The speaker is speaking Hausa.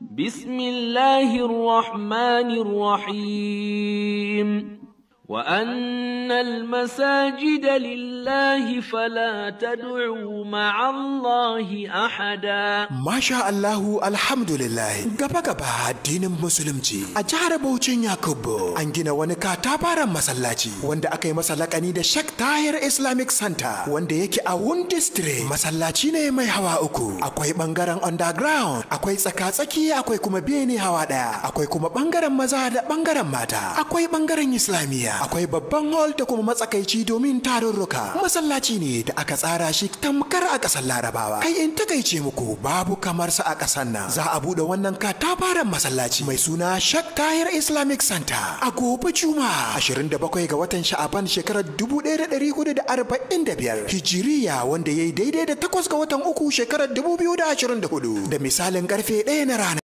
بسم الله الرحمن الرحيم. وأن المساجد لله فلا تدعوا مع الله أحدا. Masha Allahu, alhamdulillah, gaba gaba addinin musulunci a jihar Bauchin Yakubu an gina wani katafaren masallaci wanda aka yi masa lakani da Sheikh Tahir Islamic Center, wanda yake a Wunti Street. Masallaci ne mai hawa uku: akwai bangaren underground, akwai tsaka-tsaki, akwai kuma bene hawa daya, akwai kuma bangaren maza da bangaren mata, akwai bangaren islamiyya, akwai babban hall da kuma matsakaici domin tarurruka. Masallaci ne da aka tsara shi tamkar a ƙasar Larabawa. Kai, in takaice muku, babu kamar sa a ƙasar nan. Za a buɗe wannan katafaren masallaci mai suna Sheikh Tahir Islamic Center a gobe Juma'a, 27 ga watan Sha'aban, shekarar 1445 Hijiriya, wanda ya yi daidai da 8 ga watan 3, shekarar 2024, da misalin karfe 1 na rana.